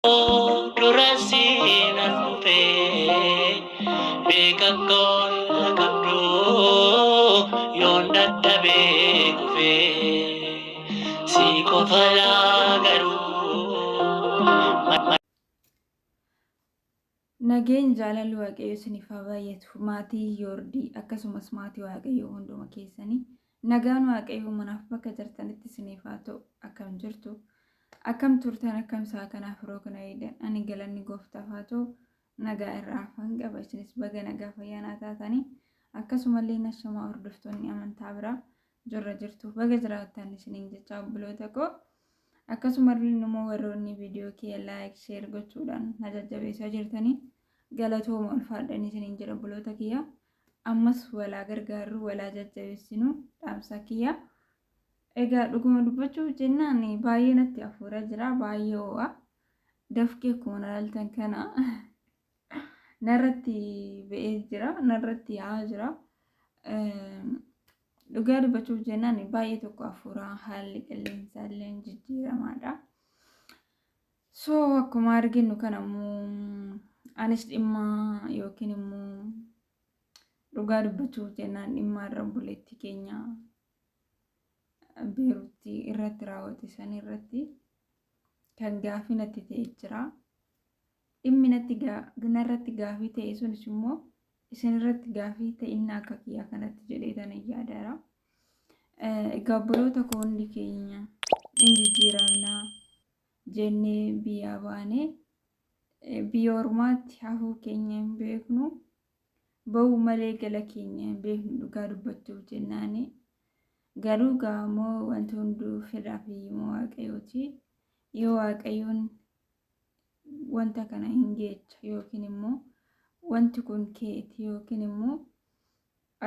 Dura seenan dhufe beeka koo qabdu yoon dadhabee kufe si qofa laa garuu. Nageenyi jaalalli Waaqayyoo isiniif haa baay'atu. Maatii Yoordii akkasumas maatii Waaqayyoo hunduma keessanii nagaan Waaqayyoo manaaf bakka jirtanitti isiniif haa ta'u. Akkam jirtu? Akkam turtan? Akkam sa'a kanaaf yeroo kana eegdan? Ani galanni gooftaaf haa ta'u. Nagaa irraa afaan qaba. Isinis baga nagaa fayyaa taatanii akkasumallee nashamaa hordoftoonni amantaa biraa jirra jirtu baga jiraattan isiniin jecha obboloota koo. Akkasumallee immoo warroonni viidiyoo kee like share gochuudhaan na jajjabeessaa jirtanii galatooma ulfaadhanii isiniin jedha obboloota kiyya. Ammas walaa gargaarru walaa jajjabeessinu dhaamsa kiyya. Egaa dhuguma dubbachuuf jennaan baay'ee natti hafuura jira baay'ee ho'a. Dafqee akkuma na ilaaltan kana narratti ba'ee jira narratti yaa'aa jira. Dhugaa dubbachuuf jennaan baay'ee tokko hafuura haalli qilleensaa illee jijjiiramaadha. So akkuma arginu kana immoo anis dhimma yookiin immoo dhugaa dubbachuuf jennaan dhimma irra obboleettii keenya Beeruutti irratti raawwate san irratti kan gaafii natti ta'e jira. Dhimmi natti narratti gaafii ta'e sunis immoo isin irratti gaafii ta'inna akka kiyyaa kanatti jedhee tana yaadaara. Egaa obboloota koo hundi keenya in jijjiiramnaa jennee biyyaa baanee biyya ormaatti hafuu keenya hin beeknu. Ba'uu malee gala keenya hin beeknu dhugaa dubbachuuf jennaani. Garuu gaa immoo wanti hunduu fedhaa fi hiyyuma Waaqayyooti. Yoo Waaqayyoon wanta kana hin geecha yookiin immoo wanti kun keeti yookiin immoo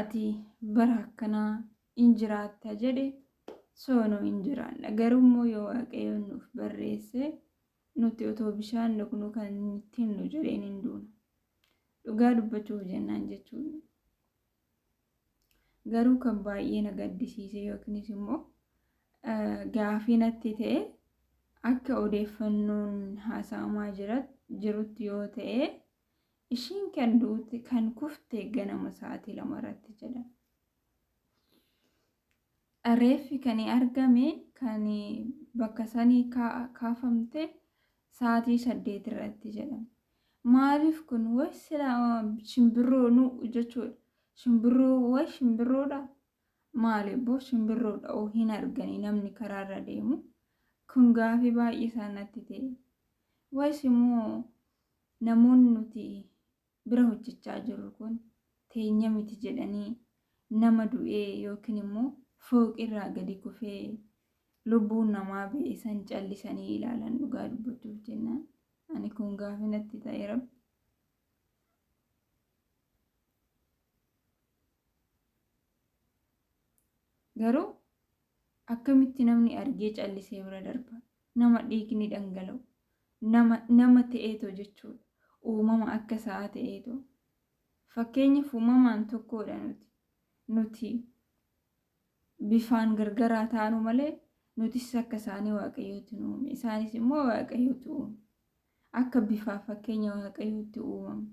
ati bara akkanaa hin jiraatta jedhe soonoo hin jiraanna. Garuu immoo yoo Waaqayyoon nuuf barreesse nuti otoo bishaan dhugnu kan ittiin nu jedheen hin duuna. Dhugaa dubbachuuf jennaan jechuudha. Garuu kan baay'ee na gaddisiise yookiinis immoo gaafii natti ta'e akka odeeffannoon haasa'amaa jirutti yoo ta'e ishiin kan duute kan kufte ganama sa'aatii 2 irratti jedha. Reeffi kan argame kan bakka sanii kaafamte sa'aatii 8 irratti jedhame. Maaliif kun way sila shimbirroo nu jechuudha. Shimbirroo way shimbirroodha. Maali boo shimbirroodha oo hin arganii namni karaarra deemu. Kun gaafii baay'ee isaan natti ta'e. Ways immoo namoonni nuti bira hojjechaa jirru kun teenya miti jedhanii nama du'ee yookiin immoo fooqirraa gadi kufee lubbuun namaa ba'e san callisanii ilaalan dhugaa dubbachuuf jennaan. Ani kun gaafii natti ta'e rabbi. Garuu akkamitti namni argee callisee bira darba? Nama dhiigni dhangala'u, nama nama ta'eetoo jechuudha. Uumama akka sa'aa ta'eetoo. Fakkeenyaaf uumamaan tokkodha nuti. Nuti bifaan gargaraa taanu malee nutis akka isaanii Waaqayyootti nu uume. Isaanis immoo Waaqayyootu uume. Akka bifaa fakkeenya Waaqayyootti uumame.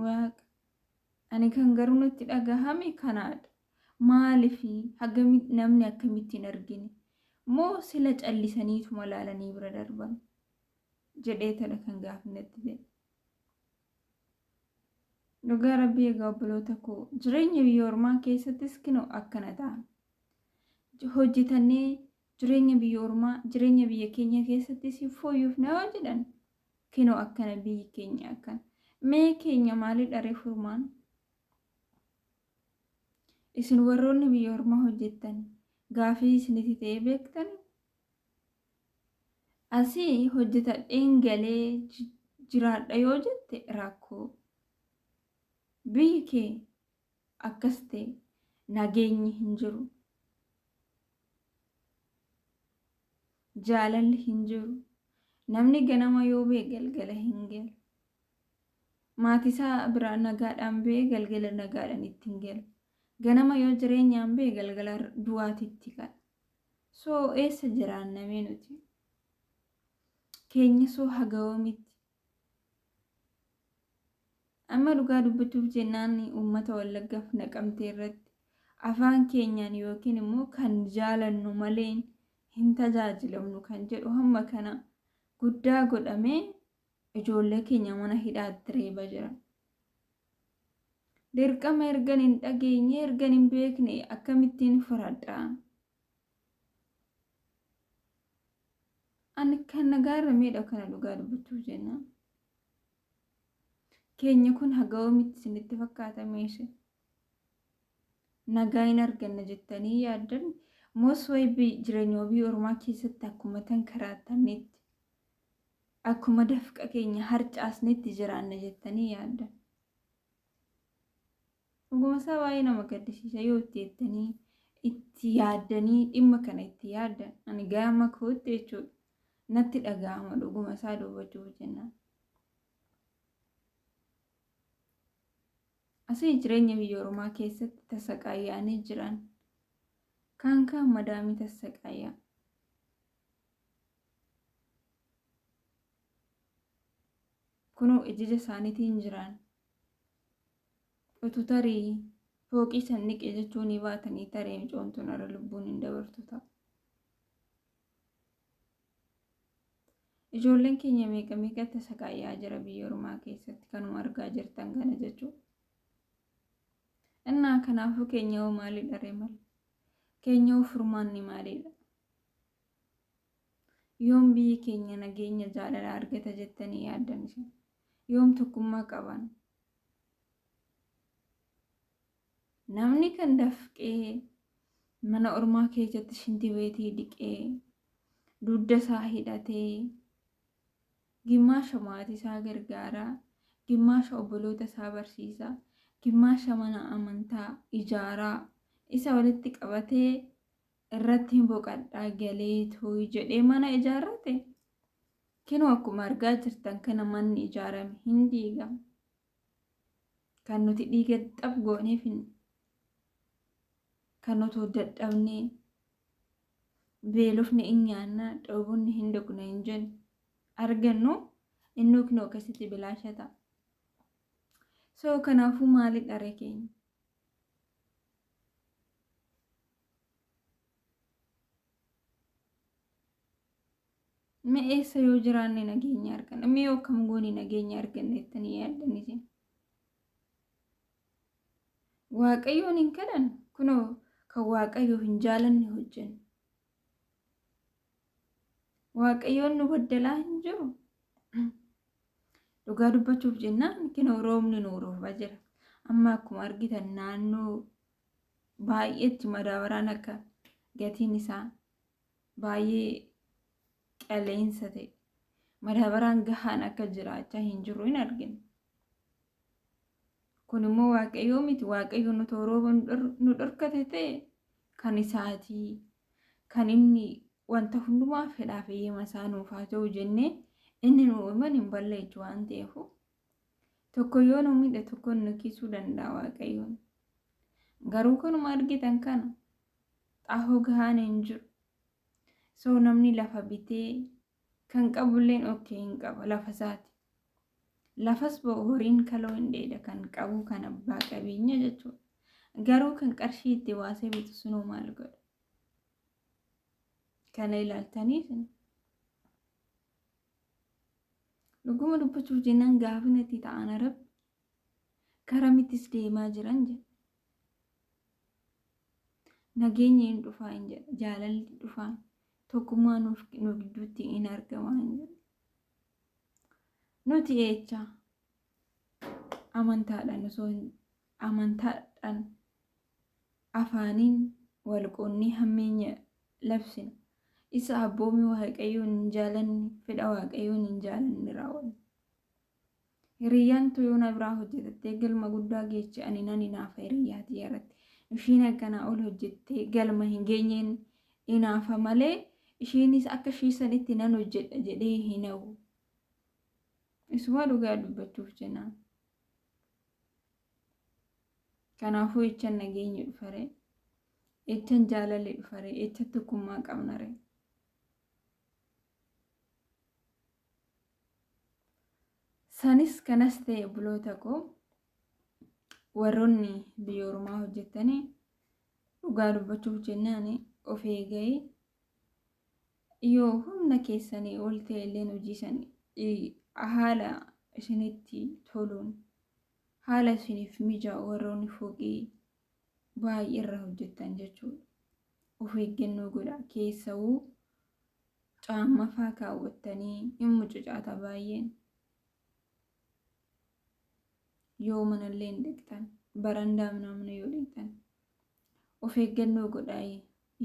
Waaqa. Ani kan garuu natti dhagahame kanaadha. Maalifi hagami namni akkamitti hin argine? Moo sila callisaniituma laalanii bira darban? Jedhee tana kan gaafii natti ta'e. Dhugaa rabbii egaa obboloota koo jireenya biyya ormaa keessattis kinoo akkana ta'a. Hojjetannee jireenya biyya ormaa jireenya biyya keenya keessattis hin fooyyofne yoo jedhan kinoo akkana biyyi keenya akkana. Mee keenya maalidha ree furmaan? Isin warroonni biyya ormaa hojjettan gaafii isinitti ta'ee beektani? Asii hojjetadheen galee jiraadha yoo jette rakkoo. Biyyi kee akkas ta'e nageenyi hin jiru. Jaalalli hin jiru. Namni ganama yoo ba'e galgala hin galu. Maatiisaa biraa nagaadhaan ba'ee galgala nagaadhaan itti hin galu. Ganama yoo jireenyaan ba'e galgala du'aati itti gala. So eessa jiraannamee nuti? Keenya soo haga yoomitti? Amma dhugaa dubbachuuf jennaan uummata Wallaggaaf Naqamtee irratti afaan keenyaan yookiin immoo kan jaalannu malee hin tajaajilamnu kan jedhu hamma kana guddaa godhamee ijoollee keenya mana hidhaatti reeba jira. Dirqama ergan hin dhageenye, ergan hin beekne akkamittiin furadha? Ani kan nagaarrameedha kana dhugaa dubbachuuf jennaan. Keenya kun haga yoomitti isinitti fakkaata meeshe? Nagaa hin arganna jettanii yaaddan moos wayi jireenya biyya ormaa keessatti akkuma tan karaattannetti akkuma dafqa keenya harcaasnetti jiraanna jettanii yaaddan. Dhuguma isaa baay'ee nama gaddisiisa yoo itti jettanii itti yaaddanii dhimma kana itti yaaddan, ani gama kootti jechuudha natti dhaga'ama dhuguma isaa dubbachuuf jennaan. Asii jireenya biyya ormaa keessatti tasaqaayyaanii jiran kaan kaan madaamii tasaqaayyaa. Kunoo ijija isaaniitiin jiran utuu tarii fooqii san niqe jechuun ni baatanii tarii micoomtuun irra lubbuun hin dabartu ta'a. Ijoolleen keenya meeqa meeqa tasaqaayyaa jira biyya ormaa keessatti kanuma argaa jirtan kana jechuudha. Innaa kanaafuu keenya hoo maalidha ree malee? Keenya hoo furmaanni maalidha? Yoom biyyi keenya nageenya jaalala argata jettanii yaaddan isin? Yoom tokkummaa qaban? Namni kan dafqee mana ormaa keessatti shintibeetii dhiqee dugda isaa hidhatee gimmaasha maatii isaa gargaaraa, gimmaasha obboloota isaa barsiisaa, gimmaasha mana amantaa ijaaraa isa walitti qabatee irratti hin boqadhaa galee tooyi jedhee mana ijaarrate. Kinoo akkuma argaa jirtan kana manni ijaarame hin diigama. Kan nuti dhiiga xab gooneef kan nuti dadhabnee beelofne hin nyaanna, dhoobunni hin dhugna hin jennu argannu innuu kinoo akkasitti bilaasha ta'a. So kanaafuu maalidha ree keenya? Mee eessa yoo jiraanne nageenya arganna? Mee yoo akkam goone nageenya arganna jettanii yaaddan isin? Waaqayyoon hin kadhannu. Kunoo kan Waaqayyoo hin jaalanne hojjennu. Waaqayyoon nu baddalaa hin jiru. Dhugaa dubbachuuf jennaan kinoo roobni nu roobaa jira. Amma akkuma argitan naannoo baay'eetti madaabaraan akka gatiin isaa baay'ee qaleensa ta'e, madaabaraan gahaan akka jiraachaa hin jiru hin argina. Kun immoo Waaqayyoo miti. Waaqayyo nu rooba nu dhorkate ta'e kan isaatii, kan inni wanta hundumaa fedhaaf eeyyama isaa nuuf haa ta'u jennee inni nu uuman hin balleechu waan ta'eef, tokko yoo nu miidhe tokko nu kiisuu danda'a Waaqayyoon. Garuu kanuma argitan kana xaahoo gahaan hin jiru. So namni lafa bitee kan qabulleen okkee hin qaba lafa isaati. Lafas ba'u horiin kaloo hin dheeda kan qabu kan abbaa qabeenya jechuudha. Garuu kan qarshii itti baasee bitu sunoo maal godha? Kana ilaaltanii isin. Dhuguma dubbachuuf jennaan gaafina itti ta'an Arab karamittis deemaa jiran jedha. Nageenyi hin dhufaa hin jedha. Jaalalli dhufaa, tokkummaa nuuf nu gidduutti hin argamaa hin jedha. Nuti eecha amantaadhaan osoo amantaadhaan afaaniin wal qoonnee hammeenya labsina. Isa abboomii Waaqayyoon hin jaalanne, fedha Waaqayyoon hin jaalanne raawwanna. Hiriyyaan too na biraa hojjetattee galma guddaa geeche ani nan hinaafa hiriyyaa tiyya irratti. Ishiin akkanaa ol hojjettee galma hin geenyeen hinaafa malee ishiinis akka ishii sanitti nan hojjedha jedhee hin hawwu. Isuma dhugaa dubbachuuf jennaan. Kanaafuu echan nageenyi dhufaree, echan jaalalli dhufaree, echan tokkummaa qabnaree. Sanis kanas ta'e obboloota koo, warroonni biyya ormaa hojjettanii dhugaa dubbachuuf jennaan of eega'ee, yoo humna keessanii ol ta'e illee hojii san haala isinitti toluun, haala isiniif mijaa'u, warroonni fooqii baay'ee irra hojjettan jechuudha. Of eeggannoo godha. Keessawuu caamma faa kaawwattanii hin mucucaata baay'een. Yoo manallee hin dhiqxan, barandaa mana yoo dhiqxan, of eeggannoo godhaa.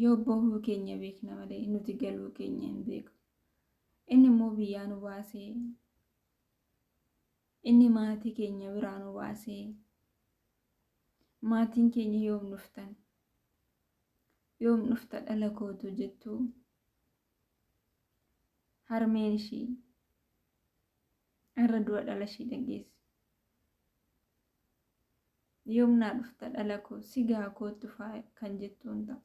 Yoo bahuu keenya beekna malee nuti galuu keenya hin beeku. Inni immoo biyyaa nu baasee, inni maatii keenya biraa nu baasee, maatiin keenya yoom dhuftan, yoom dhufta dhala kootu jettu harmeen ishii irra du'a dhala ishii dhageessi. Yoom naa dhufta dhala koo, sigaa kootu faa kan jettuun ta'a.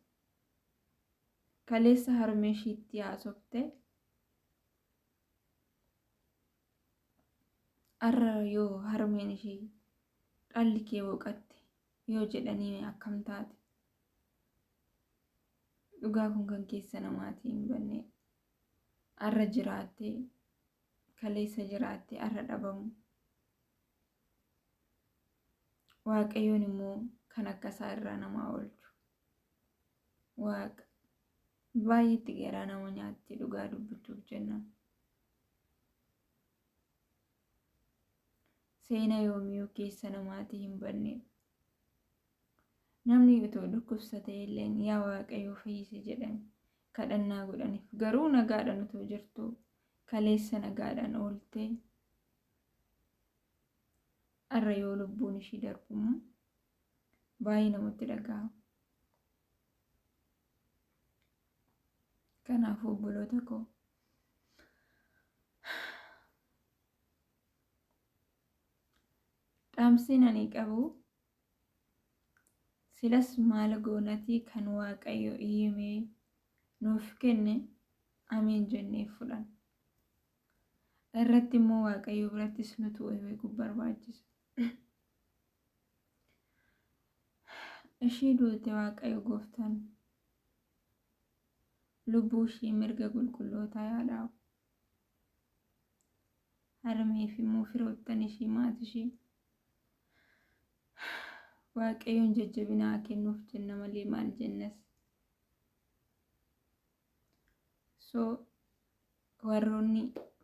Kaleessa harmee ishiitti haasofte, har'a yoo harmeen ishii dhalli kee boqatte yoo jedhanii akkam taate? Dhugaa kun kan keessa namaatii hin banne. Har'a jiraattee, kaleessa jiraattee, har'a dhabamu. Waaqayyoon immoo kan akkasaa irraa namaa oolchu. Waaqa baay'eetti garaa nama nyaatti dhugaa dubbachuuf jennaan. Seenaa yoomiyyuu keessa namaatii hin bannedha. Namni utoo dhukkubsatee illee yaa Waaqayyo fayyisi jedhan kadhannaa godhaniif, garuu nagaadhaan utoo jirtu, kaleessa nagaadhaan ooltee, har'a yoo lubbuun ishii darbu baay'ee namatti dhaga'ama. Kanaafuu obboloota koo, dhaamsiin ani qabu silas maal goonatii, kan Waaqayyo himee nuuf kenne ameen jennee fudhanna. Irratti immoo Waaqayyo birattis nutu of eeguu barbaachisa. Ishii duute Waaqayyo gooftaan lubbuu ishii mirga qulqullootaa yaa dhaabu. Harmee fi immoo firoottan ishii, maatii ishii Waaqayyoon jajjabina haa kennuuf jenna malee maal jennas. So warroonni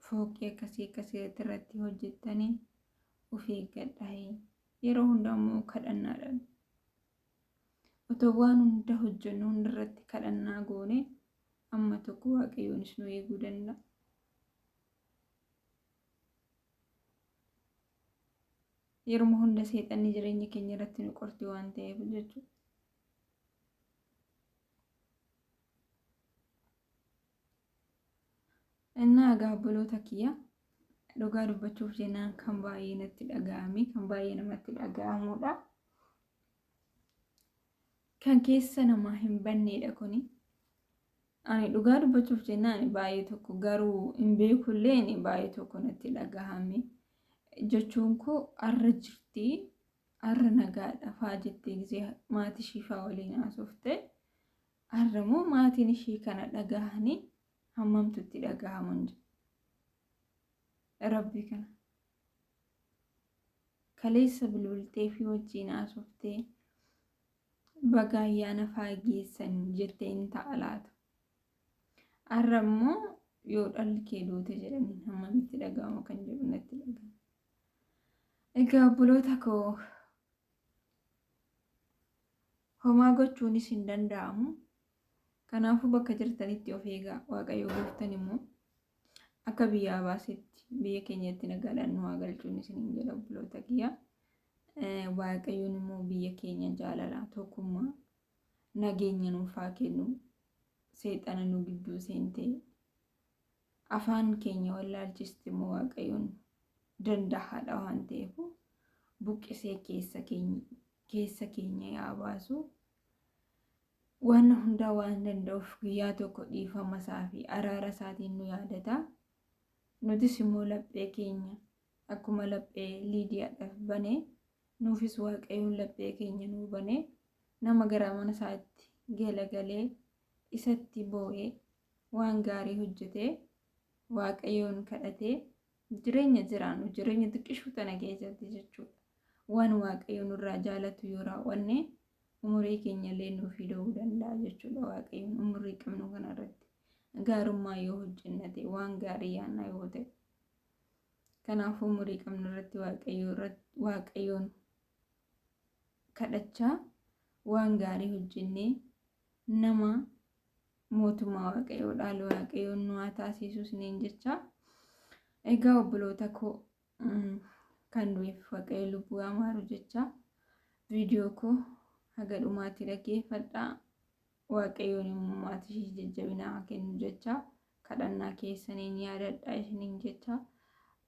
fooqii akkasii akkasii irratti hojjettanii of eeggadhaa. Yeroo hundaa immoo kadhannaadhaan. Otoo waan hunda hojjennu hundarratti kadhannaa goone amma tokko Waaqayyoonis nu eeguu danda'a. Yeruma hunda seexanni jireenya keenya irratti nu qorti waan ta'eef jechuudha. Innaa egaa obboloota kiyya, dhugaa dubbachuuf jennaan kan baay'ee natti dhaga'ame, kan baay'ee namatti dhaga'amudha. Kan keessa namaa hin banneedha kuni. Ani dhugaa dubbachuuf jennaan baay'ee tokko garuu hin beekullee baay'ee tokko natti dhagahame. Jechuun koo har'a jirti, har'a nagaadha faa jettee gisee maatii ishii faa waliin haasofte, har'a immoo maatiin ishii kana dhagahanii hammamtu itti dhagahaman jedhu. Rabbi kana. Kaleessa bilbiltee fi wajjin haasoftee baga ayyaana faa geessan jettee hin ta'a laata. Har'a immoo yoo dhalli kee duute jedhanii hammamitti dhagahama kan jedhu natti dhagahama. Egaa obboloota koo, homaa gochuunis hin danda'amu. Kanaafuu bakka jirtanitti of eegaa. Waaqayyo gooftan immoo akka biyyaa baasetti biyya keenyatti nagaadhaan nu haa galchuun isiniin jedha obboloota kiyya. Waaqayyoon immoo biyya keenya jaalala, tokkummaa, nageenya nuuf haa kennu. Seexana nu gidduu seentee afaan keenya wallaalchisti immoo Waaqayyoon danda'aadha waan ta'eef buqqisee keessa keenya yaa baasu. Waan hundaa waan danda'uuf guyyaa tokko dhiifama isaa fi araara isaatiin nu yaadata. Nutis immoo laphee keenya Akkuma laphee Liidiyaadhaaf banee nuufis Waaqayyoon laphee keenya nuu banee nama gara mana isaatti galagalee isatti boo'ee waan gaarii hojjetee Waaqayyoon kadhatee jireenya jiraannu jireenya xiqqishuu tana keessatti jechuudha. Waan Waaqayyo nurraa jaalatu yoo raawwanne umurii keenya illee nuuf fiduu danda'a jechuudha. Waaqayyoon umurii qabnu kanarratti gaarummaa yoo hojjenna ta'e, waan gaarii yaadna yoo ta'e. Kanaafuu umurii qabnu irratti Waaqayyoon kadhachaa waan gaarii hojjennee nama mootummaa Waaqayyoo dhaalu Waaqayyoon nu haa taasisu isiniin jecha. Egaa obboloota koo, kan du'eef Waaqayyo lubbuu haa maaru jecha, viidiyoo koo haga dhumaatti dhaggeeffadhaa. Waaqayyoon immoo maatii ishee jajjabinaa haa kennu jecha, kadhannaa keessaniin yaadadhaa isiniin jecha.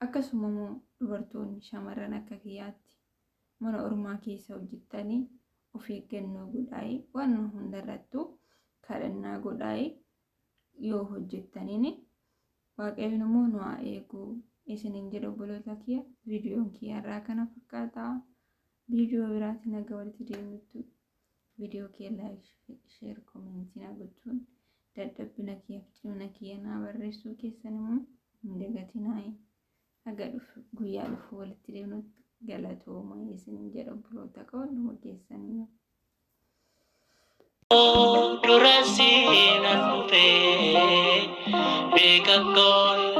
Akkasuma immoo dubartoonni shamarran akka kiyyaatti mana ormaa keessa hojjettanii of eeggannoo godhaa'ee, waan hundarrattuu kadhannaa godhaa'ee yoo hojjettaniin Waaqayyoon immoo nu haa eegu isiniin jedha. Obboloota kiyya, viidiyoon kiyya irraa kana fakkaata. Viidiyoo biraatiin haga walitti deemnutti viidiyoo kiyya like, share, comment naa gochuun dadhabbina kiyyaaf cimina kiyya naa barreessuu keessan immoo hin dagatinaa. Haga dhufu guyyaa dhufu walitti deemnutti galatooma isiniin jedha, obboloota koo hunduma keessanii. Dura siinan dhufee beeka koo.